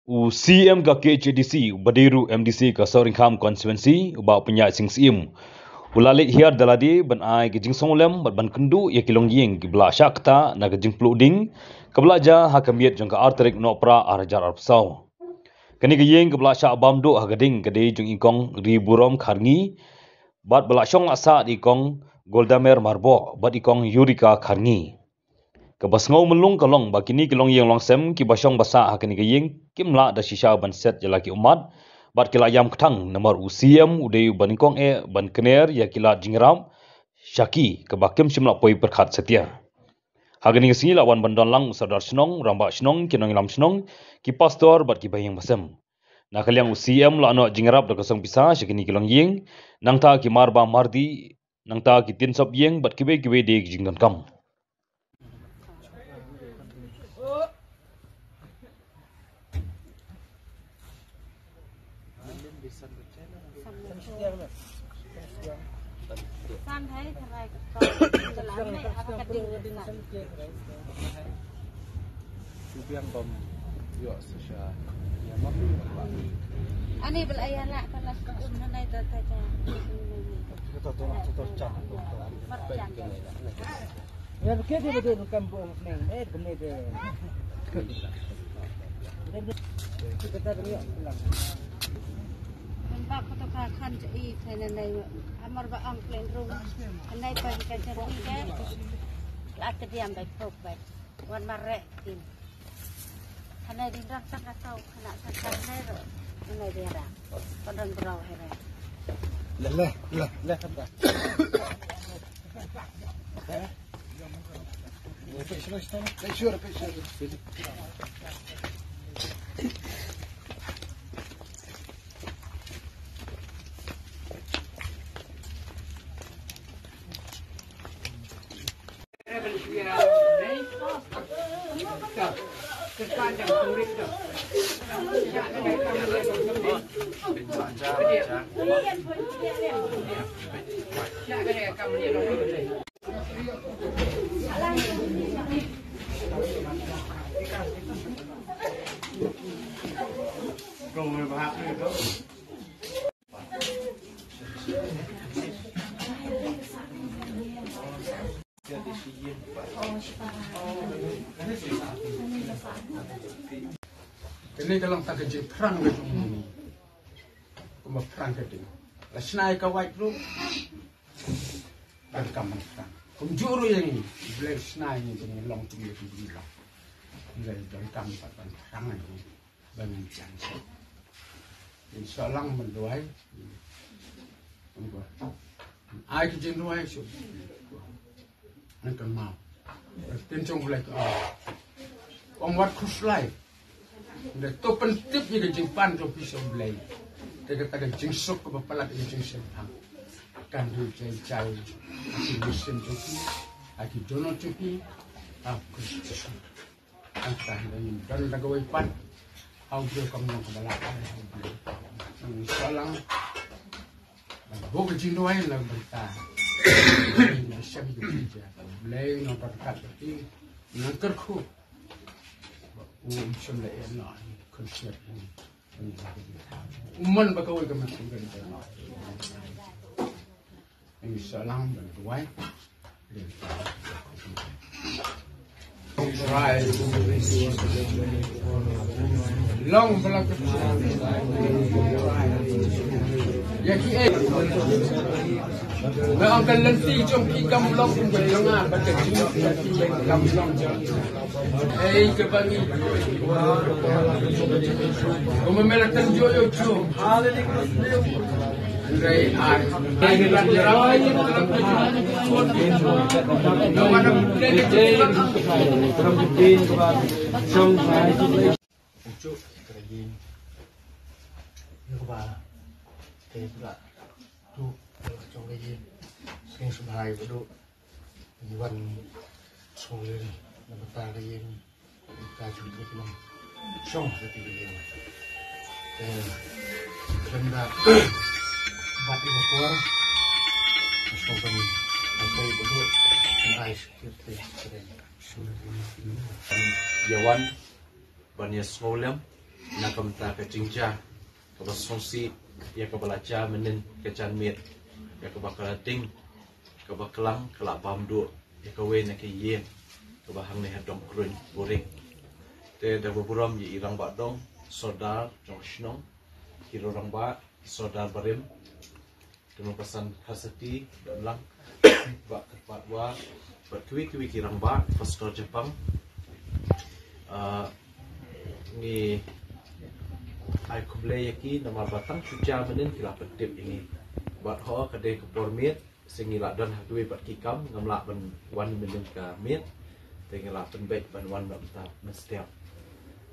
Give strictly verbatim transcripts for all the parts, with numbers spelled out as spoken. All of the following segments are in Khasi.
U C M ka K H A D C, uba dei ruh M D C ka Sohryngkham Constituency, u Bah Pynïaid Sing Syiem, u la leit hiar da lade ban ai ka jingsngewlem bad ban kynduh ïa ki longïing kiba la shah ktah na ka jingpluh ding kaba la jia ha ka miet jong ka ar tarik Nohprah ar hajar arphew saw. Kane ka ïing kaba la shah bam duh ha ka ding ka dei jong i Kong Riburom Kharngi, bad ba la shong la sah da i Kong Goldamer Marboh bad i Kong Yurika Kharngi. Kaba sngew myllung ka long ba kine ki longïing longsem kiba shong ba sah ha kane ka ïing kim lah da shisha ban set ïa la ki ummat, bad ki la ïam kthang namar u C M u dei uba nyngkong eh ban kner ïa ki lad jingïarap sha ki, kaba kim shym la poi pyrkhat satia. Ha kane ka sngi la wan ban don lang u Sordar Shnong, Rangbah Shnong, ki nongïalam shnong, ki pastor bad kiba ïing ba sem. Na ka liang u C M la noh jingïarap da ka song pisa sha kine ki longïing, nangta ki mar ba mar dih, nangta ki tin sop ïing bad kiwei kiwei de ki jingdonkam. Ani bel aya la pala um nanai da ta ta. Kita tu nak tutur cang. Mar cang. Ya, kita dia betul bukan buang seneng. Eh, kena dia. Kita tak punya pulang. Nampak foto kakan je i sana nai amar ba ang plain room. Nai pa ka jadi ke. Lat dia ambai pok bai. Wan marek tin. Hanai di rang tang ka tau, hana tang ka hanai ro. Hanai di rang. Kon rang brau hanai. Leh, leh, leh, leh, kata. Kane ka long tang ka jingphrang ka jong ngi. Kumba phrang ka ding. La shna ïa ka wait ruh. Donkam ban phrang. Kumjuh ruh ïa ngi. Blei shna ïa ngi ba ngi long kum ïa ki jingïalang. Ngi la donkam pat ban phrang ïa ngi. Ba ngin jan sha. Ngi shu lang ban duwai. Ai ki jingduwai shuh. Ngan kynmaw. Ktien jong U Blei ka ong, wat khuslai. Nda to pyntip ïa ka jingpan jong phi sha U Blei. Te kata ka jingsuk kaba palat ïa ka jingshemphang kan ri jai jai. Ha ki mynsiem jong phi, ha ki dohnud jong phi, ha U Khrist Jisu. Nangta ngin don da kawei pat ha u briew kam long kaba lah ai ha u briew. Nang shu lang ban buh ka jingduwai na ka bynta. Nang shem ka jingduwai. Blei nang ryngkat bad ngi, nang kyrkhu. U um shym la ïeh noh, kyrkhu. U mon ba kawei ka mynsiem ka dei. Ngi shu lang ban duwai. Long ba la ka. Ïa ki ei. Ba ong ka lynti jong ki kam long kum ka jong nga ba ka jong ki kam long jong. Ei ka ba ngi. Kumba me la kan jo yo jo. Hallelujah. Ndai ai. Ai ka ba ngi. Ujuk ka ïing. Ïa kaba te pula tu ka jong ka ïing. Sing sumhai ba duk. Wan song len na bata ka ïing. Ka ju ni klam. Song ka ti ka ïing. Te klam da bat ïa ka por. Song ka ni. Ka tai ba duk. Kan ai sikit te. Ïa wan ban ïa sngewlem Na ka bynta ka jingjia kaba sngewsih ïa kaba la jia mynnin ka janmiet, ïa kaba ka la ding, kaba klang, ka la bam duh ïa kawei na ki ïing kaba hangne ha Dongkruiñ Buhring. Te da ba burom ïa i Rangbah Dong, Sordar jong shnong, ki rangbah, Sordar barim, Kynrong Basan Kharsati, Donlang, Bah Kyrpad Wah, bad kiwei kiwei ki rangbah, Pastor Japang. Ah, ngi ai khublei ïa ki namar ba tang shu jia mynnin ki la pyntip ïa ngi. Bad ho ka dei ka por miet, se ngi la don ha kiwei pat ki kam, ngam lah ban wan mynnin ka miet. Te ngi la pynbeit ban wan na mynta mynstep.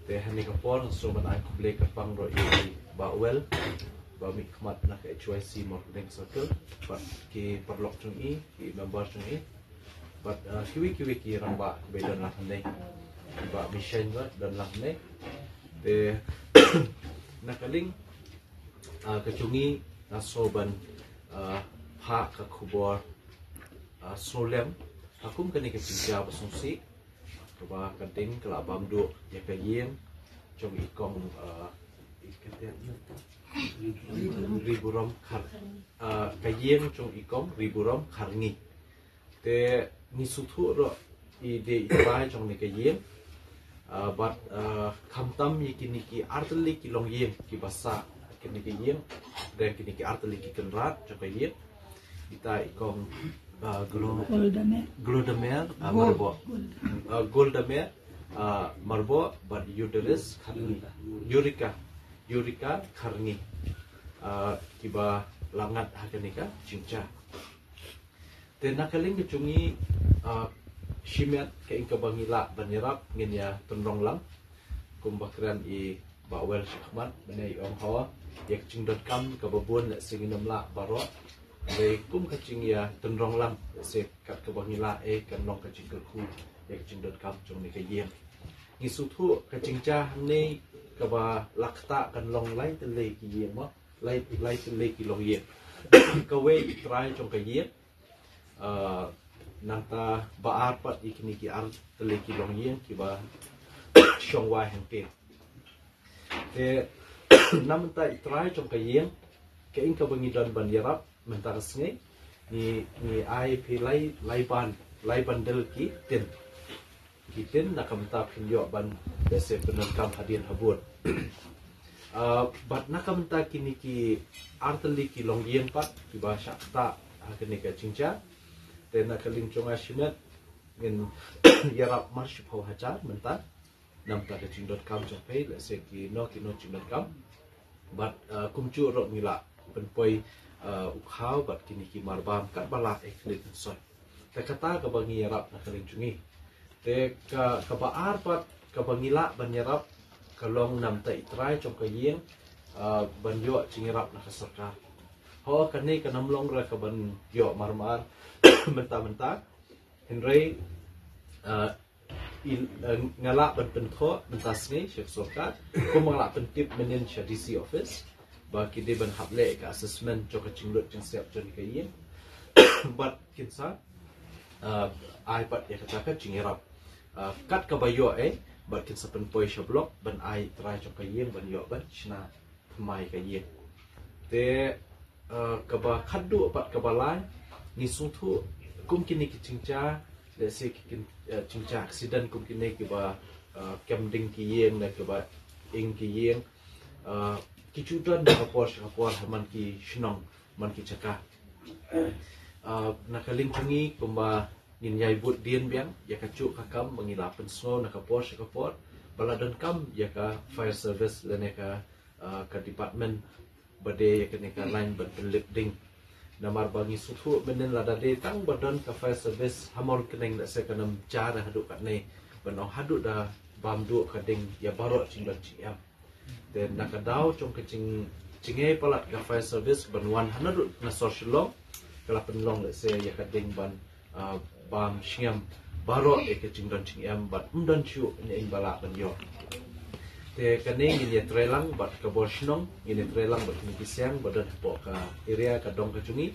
Te ha kane ka por nga sngewbha ban ai khublei kyrpang ruh ïa i Bah Wel, ba mih khmat na ka H Y C Mawryngkneng Circle, bad ki paralok jong i, ki member jong i, bad, uh, kiwei kiwei ki rangbah kiba don lang hangne, i Bah Mishen ba don lang hangne. Te na ka liang, uh, ka jong i nga sngewbha ban, uh, phah ka khubor, uh, sngewlem ha kum kane ka jingjia ba sngewsih, kaba ka ding ka la bam duh ïa ka ïing jong i kong, uh, i ka tiang Riburom Khar, uh, ka ïing jong i kong Riburom Kharngi. Te ngi sngewthuh ruh i dei i trai jong kane ka ïing. Uh, bad, uh, khamtam ïa kine ki artylli ki longïing kiba sah ha kane ka ïing, da kine ki artylli ki kynrad jong ka ïing. Kita i kong, uh, Glo-, Goldamer. Goldamer, uh, Marbo. Uh, Goldamer, uh, Marbo, bad Yudaris Kharngi. Yurika. Yurika Kharngi. Uh, kiba la ngat ha kane ka jingjia. Te na ka liang ka jong i, uh, shimet ka ing kaba ngi lah ban ïarap ngin ïa tynrong lang. Kumba kren i Bah Wel shakhmat, mynne i ong ho, ïa ka jingdonkam kaba bun lehse ngin ym lah baroh. Hynrei kum ka jingïatynrong lang, lehse kat kaba ngi lah, eh, kan long ka jingkyrkhu ïa ka jingdonkam jong kane ka ïing. Ngi sngewthuh ka jingjia hangne kaba la ktah kan long lai tylli ki ïing mo, lai, lai tylli ki longïing. Kawei i trai jong ka ïing, uh, nangta ba ar pat ïa kine ki ar tylli ki longïing kiba shong wai hangtei. Te na mynta i trai jong ka ïing, ka ing kaba ngi don ban ïarap mynta ka sngi, ngi, ngi ai phi lai, lai ban, lai bundle ki tin. Ki tin na ka mynta phin ïoh ban lehse pyndonkam hadien habud. Uh, bad na ka mynta kine ki ar tylli ki longïing pat kiba shah ktah ha kane ka jingjia. Te na ka liang jong nga shimet ngin ïarap mar shiphew hajar mynta. Na mynta ka jingdonkam jong phi, lehse kino kino jingdonkam. Bad, uh, kumjuh ruh ngi lah pynpoi, uh, u khaw bad kine ki marbam katba lah, eh, khlem mynsiem. Te kata kaba ngi ïarap na ka liang jong ngi. Te ka, kaba ar pat kaba ngi lah ban ïarap ka long na mynta i trai jong ka ïing, uh, ban ïoh jingïarap na ka sorkar. Ho kane kan ym long ruh kaban ïoh mar mar mynta mynta. Hynrei, uh, i, uh, nga lah ban pynthoh mynta sngi sha ka sorkar, kumba nga lah pyntip mynnin sha D C office, ba ki dei ban hap leh ka assessment jong ka jinglut jingsep jong ka ïing. Bad kin sa, uh, ai pat ïa kata ka jingïarap, uh, kat kaba ïoh, eh, bad kin sa pynpoi sha block ban ai trai jong ka ïing ban ïoh ban shna thymmai ka ïing. Te, uh, kaba khatduh pat kaba lai, ngi sngewthuh kum kine ki jingjia, lehse ki kin, uh, jingjia accident kum kine kiba, uh, kem ding ki ïing ne kiba ing ki ïing, uh, ki ju don na ka por sha ka por ha man ki shnong, man ki jaka. Uh, na ka liang jong ngi kumba ngin ïai bud dien biang ïa kajuh ka kam ba ngi la pynsngew na ka por sha ka por, ba la donkam ïa ka fire service lane ka, uh, ka department ba dei ïa kane ka line ban pynlip ding. Namar ba ngi sngewthuh mynnin lada dei tang ba don ka fire service ha Mawryngkneng, lehse kan ym jia haduh katne, ban ong haduh da bam duh ka ding ïa baroh jingdon jingem. Te na ka daw jong ka jing, jingeh palat ka fire service ban wan ha naduh na sor Shillong, ka la pynlong lehse ïa ka ding ban, ah, bam shngem baroh ïa ka jingdon jingem bad ym don shuh ne ing ba lah ban ïoh. Te kane ngin ïa trei lang bad ka bor shnong, ngin ïa trei lang bad kine ki seng ba don hapoh ka area ka dong ka jong ngi,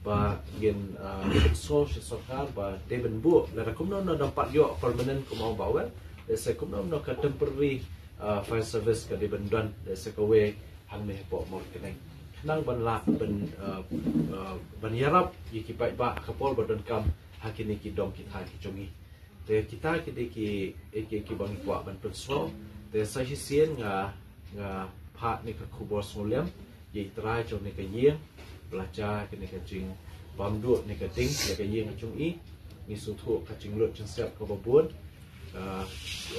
ba ngin, ah, ngin sngewthuh sha sorkar ba dei ban buh lada kumno kumno dang pat ïoh permanent kum u ong Bah Wel, lehse kumno kumno ka temporary Uh, fire service ka dei ban don da sa kawei hangne hapoh Mawryngkneng. Khnang ban lah ban, uh, uh, ban ïarap ïa ki paidbah ka por ba donkam ha kine ki dong ki thaiñ ki jong ngi. Te kita ki dei ki, eh, ki, ki ba ngi kwah ban pynsngew. Te sa shisien nga, nga phah ne ka khubor sngewlem ïa i trai jong ne ka ïing, ba la jia kane ka jingbam duh ne ka ding ïa ka ïing jong i. Ngi sngewthuh ka jinglut jingsiat kaba bun, ah,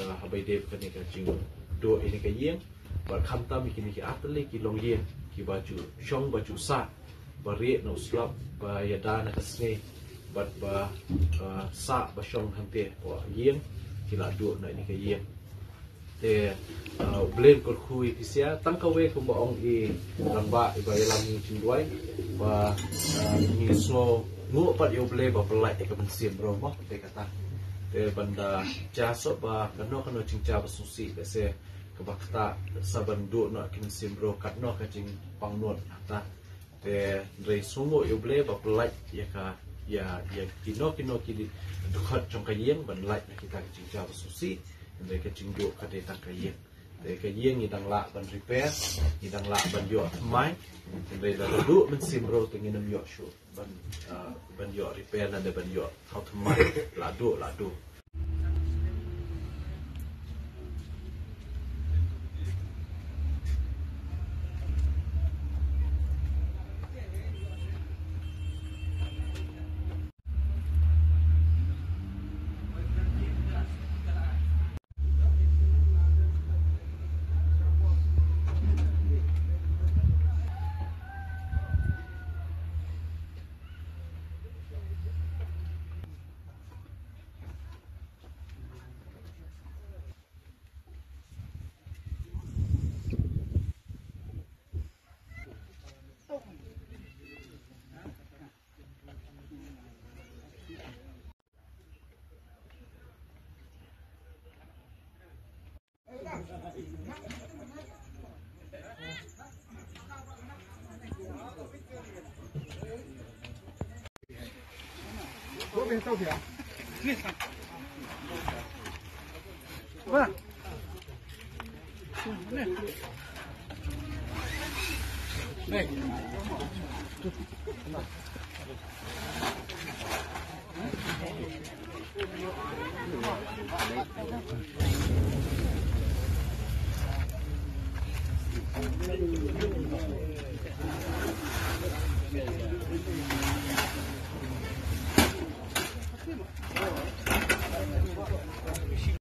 ah, haba ïadei bad kane ka jingduh ïa ne ka ïing. Bad khamtam ïa kine ki artylli ki longïing kiba ju shong ba ju sah, ba rieh na u slap, ba ïada na ka sngi, bad ba, ah, sah ba shong hangtei hapoh ïing, ki la duh na ïa ne ka ïing. Te, uh, U Blei un kyrkhu ïa phi sha, tang kawei kumba ong i rangbah iba ïalam ïa ka jingduwai, ba, uh, ngi sngewnguh pat ïa U Blei ba pyllait ïa ka mynsiem bro mo, te kata. Te ban da jia shuh ba kano kano jingjia ba sngewsih, lehse kaba ktah sa ban duh noh ïa ka mynsiem bro, katno ka jingpang nud kata. Te hynrei sngewnguh ïa U Blei ba pyllait ïa ka, ïa, ïa kino kino ki dkhot jong ka ïing ban lait na kita ki jingjia ba sngewsih. Hynrei ka jingduh ka dei tang ka ïing. Te ka ïing ngi dang lah ban repair, ngi dang lah ban ïoh thymmai. Hynrei lada duh mynsiem bro te ngin ym ïoh shuh ban, ah, ban ïoh repair lane ban ïoh thaw thymmai. La duh, la duh.